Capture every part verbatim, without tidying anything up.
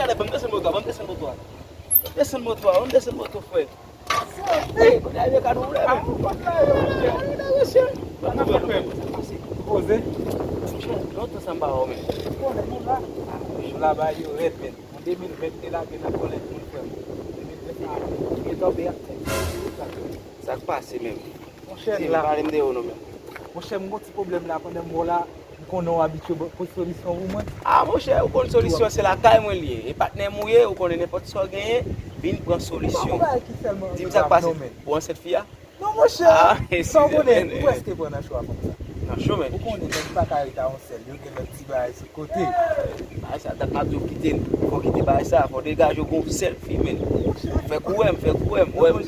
Gade, ban m desann moto a, ban m desann moto a. Desann moto a, ban m desann moto, frè. Ey, kote a ye ka nou vle, men. Kote a ye, monchè? Monchè. Poze. Monchè, lontan sa m pa wè w, men. Ou konnen nou la. Jou la ba yo rèd, men. An de mil ven te lage nan kòlèt moun, frè m. De mil ven sa, gen tonbe ak tèt. Sa k pase menm? Monchè, m la. Pale m de yo non, menm. Monchè, m gon ti pwoblèm la pandan m wè w la. M konnen w abitye ba- pou solisyon pou mwen. Ah, monchè, ou konn solisyon, se lakay mwen li ye. E patnè m ou ye, ou konnen nenpòt sa w genyen, vin pran solisyon. Di m sa k pase. Ou ansent fi a? Non, monchè. Ah, sa w konnen, ou prèske pran nan cho a konsa. Nan cho, men. Ou konnen nèg pa ka rete a yon sèl, yo gen lòt ti bagay sou kote. Bagay sa, dat m ap di w kite l. Fò w kite bagay sa, fò w degaje w gon sèl fi, men. Fè kou wè m, fè kou wè m. Wè m.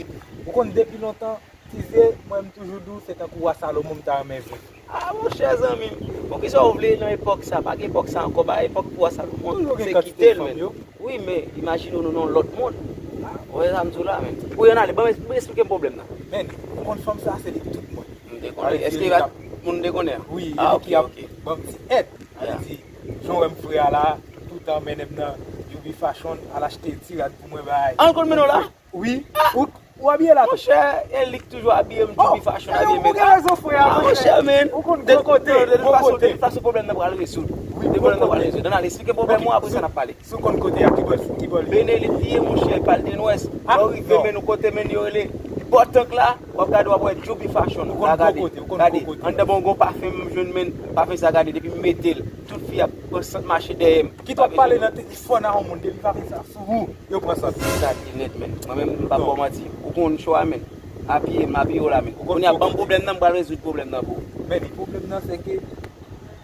Ou konn depi lontan, Tizye, mwen m toujou di w, se tankou wa Salomon m ta renmen viv. Ah, monchè, zanmi m, poukisa w vle nan epòk sa? Pa gen epòk sa ankò, pa epòk pou wa Salomon, se kite l, men. Wi, men, imajine w nou nan yon lòt mond. Ou wè sa m di w la, men. Pou y ann ale, ban m es- esplike m pwoblèm nan. Men, ou konn fanm sa, se li k tout mwen. M te konnen. Èske moun te konnen? Wi, e li ki ap ban m ti èd. Sa vle di, jan w wè m frè a la, toutan mennen m nan Juby Fashion, al achte ti rad pou mwen bay. An l konn mennen w la? Wi. Ou, ou abiye la tou? Monchè, e li k toujou abiye m, Juby Fashion abiye m. Ou gen rezon, frè a, monchè, men. Ou konn gwo kote, gwo kote. De tout fason, pwoblèm nan pral rezoud. Wi, gwo kote. Pwoblèm nan pral rezoud. Ann ale, esplike pwoblèm ou, apre sa n ap pale. Si w konn kote a, ki bò, ki bò li ye? Benelite li ye, monchè, Paldenwès. Lè w rive, men, nou kote, men, yo rele Bò Tank la, w ap gade, w ap wè Juby Fashion. Ou konn gwo kote, ou konn gwo kote. Gade, anndan bon, gon pafen m jwenn, men, pafen sa, gade, depi m mete l, tout fi ap pran sant mache dèyè m. Kit w ap pale nan telefòn a yon moun, depi pafen sa sou ou, yo pran sant. Se sa ki nèt, men. Mwen menm, m p ap ba w manti. Ou konn cho a, men. Apiye, m apiye w la, men. Kounye a, ban m pwoblèm nan, m pral rezoud pwoblèm nan pou ou. Men, pwoblèm nan, se ke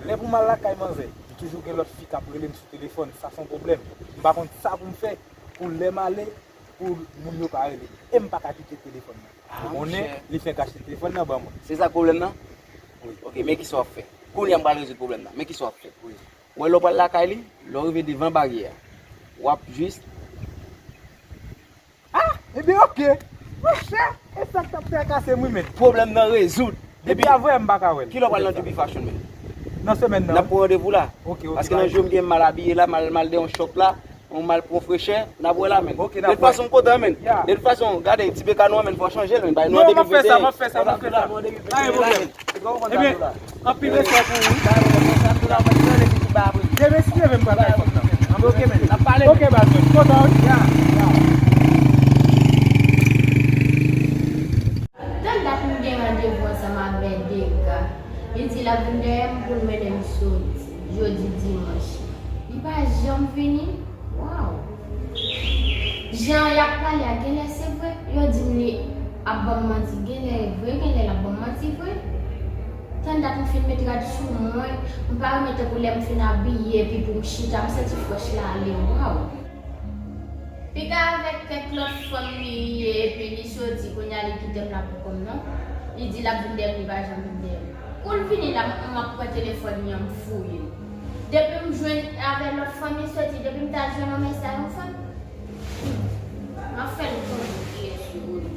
lè pou m al lakay manzè, m toujou gen lòt fi k ap rele m sou telefòn. Sa se yon pwoblèm. M pa konn sa pou m fè pou lè m ale, pou moun yo pa rele m. E m pa ka kite telefòn nan. Ou konnen, li fenk achte telefòn nan ban mwen. Se sa k pwoblèm nan? Wi. Ok, men kisa w ap fè? Kounye a m pral rezoud pwoblèm nan. Men kisa w ap fè? Wi. Ou wè lè w pral lakay li, lè w rive devan baryè a, w ap jis Ah, ebyen, ok. Monchè, e sa k t ap trakase m, wi, men. Pwoblèm nan rezoud. Depi avè m pa ka wè l. Kilè w pral nan Juby Fashion, men? Nan semèn nan. N ap pran randevou la. Ok, ok. Paske nan jou m gen mal abiye la, mal, mal de yon chòp la, yon mal pran frechè, n ap wè la, men. Ok, n ap wè. De tout fason, m kontan, men. De tout fason, gade, ti bekano an, men, fò w chanje l, men. Bay nou an de mil venteyen. Non, m ap fè sa, m ap fè sa, m ap fè sa. Pa gen pwoblèm. Pa gen pwoblèm. Ebyen, anpil respè pou ou. Demen si Dye vle m pral bay fòm nan. Anben, ok, men. N ap pale. Ok, baz, men. Kontan, wi. Ya, ya. Tann dat m gen randevou ansanm avè Dega. Li di l ap vin dèyè m pou l mennen m soti jodi dimanch. Li pa janm vini. Waw! Jan y ap pale a, genlè se vre. Yo di m li ap ban m manti. Genlè e vre, genlè l ap ban m manti vre. Tann dat m fin met rad sou mwen, m pa renmen tankou lè m fin abiye epi pou m chita, m santi frèch la ale. Waw! Piga avèk kèk lòt fanm li ye, epi li soti, kounye a li kite m la pou kò m non. Li di l ap vin dèyè m, li pa janm vin dèyè m. Kou l vini la, m, m ap pran telefòn li an, m fouye l. Depi m jwenn avè lòt fanm li soti, depi m ta jwenn yon mesaj yon fanm, m ap fè l konnen kiyès yo ye.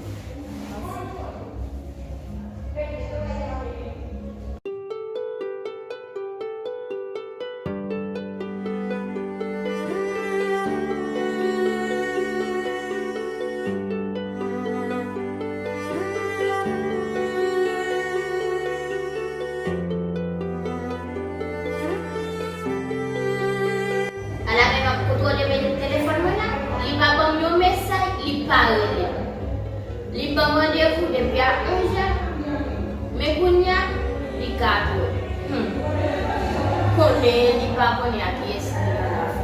Ala men m ap kontwole men telefòn mwen la, li pa ban m yon mesaj, li pa rele m. Li ban m randevou depi a onzè, men kounye a, li katrè. Hmm. Konnen li pa konnen a kiyès li nan afè.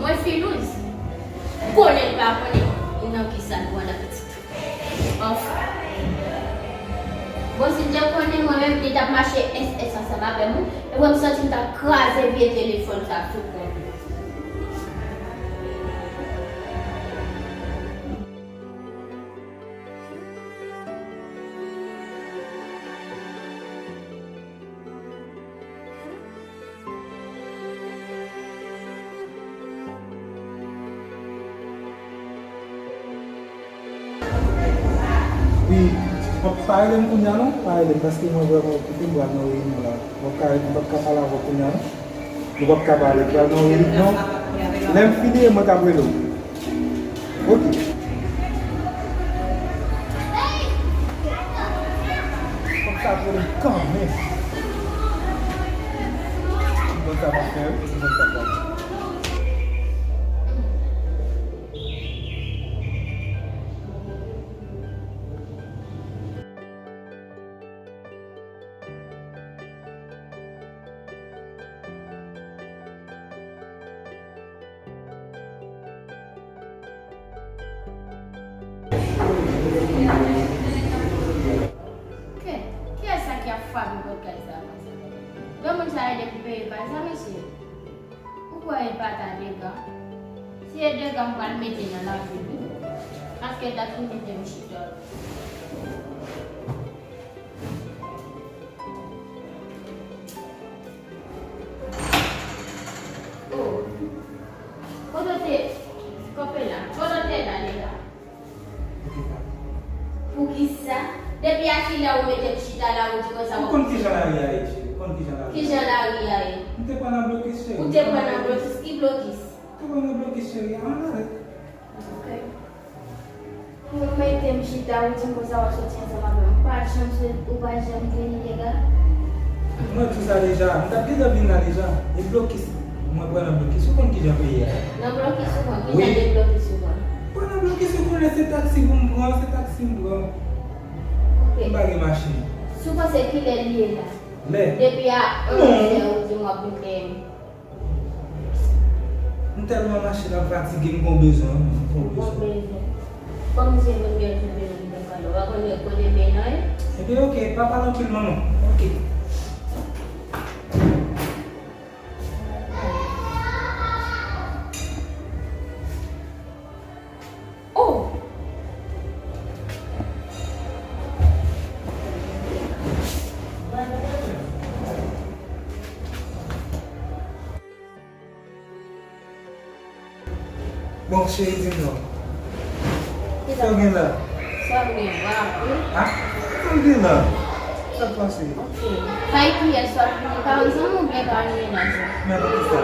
Mwen Filouz, konnen li pa konnen nan kisa l pran nan pitit. Anfen. Bon, si l te konnen mwen menm, li t ap mache S S ansanm avè m, wi. E mwen, m santi m t ap kraze vye telefòn sa sou kont li. Wi, w ap pa rele m kounye a non, pa rele m, paske mwen vrèman okipe, m pral nan reyinyon la. W ap ka rele m, m p ap ka pale avè w kounye a non. Nou p ap ka pale, pral nan reyinyon. Lè m fini, mwen k ap rele w. Ok. Fòk sa pran kanmenm. M konn sa m ap fè, wi. M konn sa m ap fè. Kè, kiyès sa ki ap frape pòt kay sa a konsa? Granmoun sa rete pou peye kay sa, mesye. Ou kwè e pa ta dega? Si e dega, m pral mete nan lavi, wi. Paske dat pou mete m chita. Oh. Kote w te kanpe la? Kote w te la deja? Poukisa? Depi a kilè ou mete m chita la, ou di konsa w ap... Ou konn kijan lari a ye, cheri? Ou konn kijan lari a ye? Kijan lari a ye? M te pran nan blokis, cheri. Ou te pran nan blokis? Ki blokis? M te pran nan blokis, cheri. Ann ale. Ok. Ou mete m chita, ou di m konsa w ap soti ansanm avè m. Ou pa janm sot, ou pa janm vini, nèg la. Mwen di w sa deja, m t ap gentan vin la deja. E blokis, mwen pran nan blokis, ou konn kijan peyi a ye. Nan blokis ou pran? Wi. Kijan de blokis ou pran? Pran nan blokis, ou konnen se taksi pou m pran, se taksi m pran. Ok. M pa gen machin. Si w panse kilè l ye la? Lè. Depi a onzè ou di m w ap vin dèyè m. M tèlman mache, m ap fatige, m gon bezwen, m gon bezwen. Gon bezwen. Kòm se moun gen tout bezwen m te pale, w pa konn kote men an ye? Ebyen, ok, pa pale anpil, manman. Ok. Oh! Bon, cheri, di m non. Sa w gen la? Sa w gen la, wi. Ha? Sa w gen la? Sa k pase? Ok. Kay kiyès w ap vini? Kay yon zanmi oubyen kay yon mennaj ou? Men poukisa?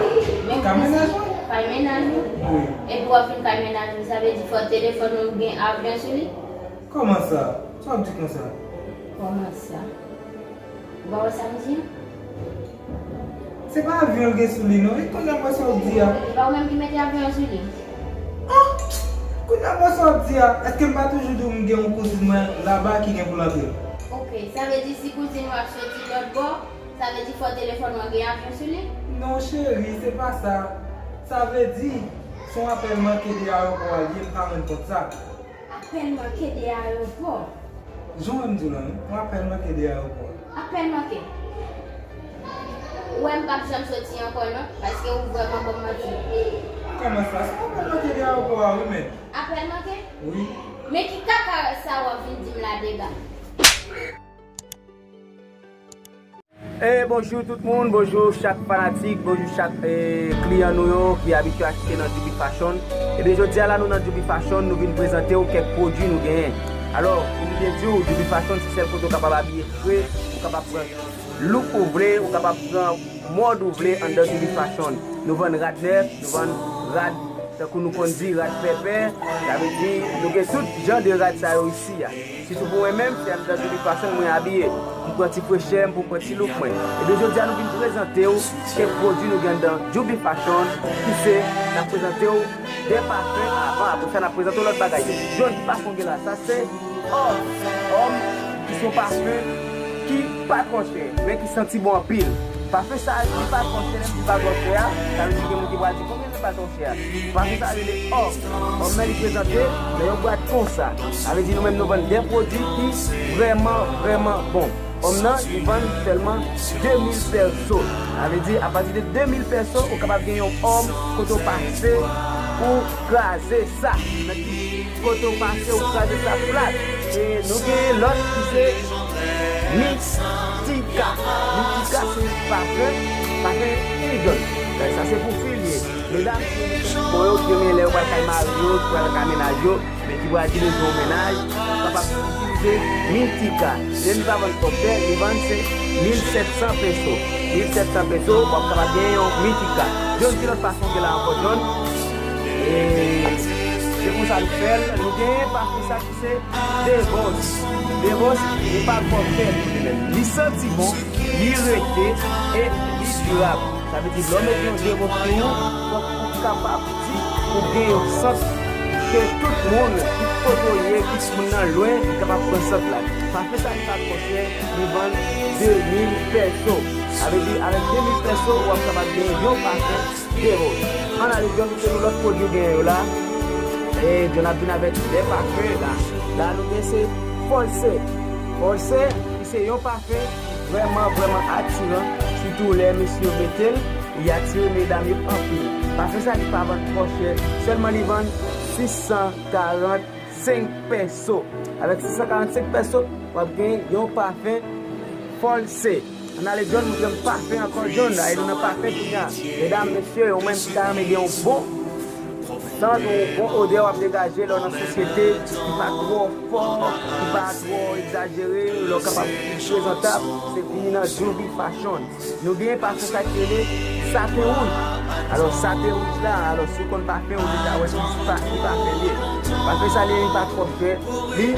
Kay mennaj mwen? Kay mennaj ou? Wi. Epi w ap vin kay mennaj ou, sa vle di fò telefòn ou gen avyon sou li? Kòman sa? Sa w ap di konsa? Kòman sa? Ou pa wè sa m di an? Se pa avyon l gen sou li non, e kounye a m wè sa w di a. E pa ou menm ki mete avyon an sou li? Ah! Kounye a m wè sa w ap di a. Èske m pa toujou di w m gen yon kouzin mwen laba ki gen pou l antre? Ok, sa vle di si kouzin ou ap soti lòt bò, sa vle di fò telefòn ou an gen avyon sou li? Non cheri, se pa sa. Sa vle di, se yon apèl manke de ayewopò a l ye, m pa rann kont sa. Apèl manke de ayewopò. Jan w wè m di w la, wi. Yon apèl manke de ayewopò. Apèl manke? Ou wè m p ap janm soti ankò non, paske ou vrèman ban m manti. Kòman sa? Se yon apèl manke de ayewopò a, wi, men. Apèl manke? Wi. Men ki kaka sa w ap vin di m la dega? E bonjou tout moun, bonjou chak fanatik, bonjou chak, e, kliyan nou yo ki abitye achte nan Juby Fashion. Ebyen, jodi a la nou nan Juby Fashion, nou vin prezante w kèk pwodui nou genyen. Alò, pou m byen di w, Juby Fashion se sèl kote w kapab abiye fre, ou kapab pran look ou vle, ou kapab pran mòd ou vle anndan Juby Fashion. Nou vann rad nèf, nou vann rad, tankou nou konn di, rad pèpè, sa vle di nou gen tout jan de rad sa yo isi a. Sitou pou mwen menm, se anndan Juby Fashion mwen abiye. M pran ti frechè m pou m pran ti look mwen. Ebyen, jodi a nou vin prezante w kèk pwodui nou gen anndan Juby Fashion, ki se, n ap prezante w de pafen avan, apre sa n ap prezante w lòt bagay yo. Jodi pafen w gen la, sa se Homme. Homme, ki se yon pafen ki pa twò chè, men ki santi bon anpil. Pafen sa a, li pa twò chè, menm si li pa twò chè a, sa vle di gen moun ki pral di, "Konbyen li pa twò chè a?" Pafen sa a rele Homme. Homme nan li prezante nan yon bwat konsa. Sa vle di nou menm nou vann de pwodui ki vrèman, vrèman bon. Homme nan, li vann sèlman de mil pèso. Sa vle di, apati de de mil pèso, ou kapab gen yon Homme kote w pase pou kraze sa. Kote w pase, ou kraze sa plat. E nou gen lòt ki se Mystica. Mystica se pafen, pafen fi djòl. Sa se pou fi l ye. Medam, bon yo, ki renmen lè yo pral kay mari yo, pral kay mennaj yo, men ki pral dirije yon mennaj, kapab itilize se Mintika. Lè li pa vann twòp chè, li vann se mil sèt san peso. Mil sèt san peso, w ap kapab genyen yon Mintika. John, ki lòt pafe w gen la ankò, John? E se konsa nou fè l. Nou genyen pafe sa ki se Devos. Devos, li pa twò chè tou li menm. Li santi bon, li rete e li dirab. Sa vle di, lè w mete yon Devos sou ou, fòk ou kapab di ou gen yon sant ke tout moun, tout kote w ye, kit moun nan lwen, li kapab pran sant la. Pafe sa ki pa twò chè, li vann de mil peso. Sa vle di, avèk de mil peso, w ap kapab gen yon pafe Devos. Ann ale, John, montre nou lòt pwodui w genyen yo la. E John ap vin avèk de pafe la. La, nou gen se Force. Force, ki se yon pafe vrèman, vrèman atiran. Sitou lè mesye yo mete l, li atire medam yo anpil. Pafe sa ki pa vann twò chè, sèlman li vann sis san karant senk peso. Avèk sis san karant senk peso, w ap gen yon pafe Force. Ann ale, John, montre m pafe ankò, John. Ay, nou nan pafe kounye a. Medam, mesye, ou menm ki ta renmen gen yon bon sant, yon bon odè w ap degaje lè w nan sosyete, ki pa twò fò, ki pa twò egzajere, lè w kapab prezantab, se vini nan Juvie Fashion. Nou gen pafe sa ki rele Saten Wouj. Alò, Saten Wouj la, alò, si w konn pafe, ou deja wè ki pa, ki pafe l ye. Pafe sa li menm pa twò chè, li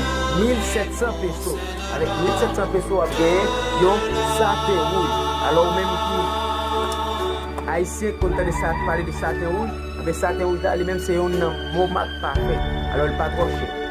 mil sèt san peso. Avèk mil sèt san peso, w ap genyen yon Saten Wouj. Alò, ou menm ki Ayisyen, konn tande sa, pale de Saten Wouj, anben, Saten Wouj la, li menm se youn nan bon mak pafe. Alò, li pa twò chè.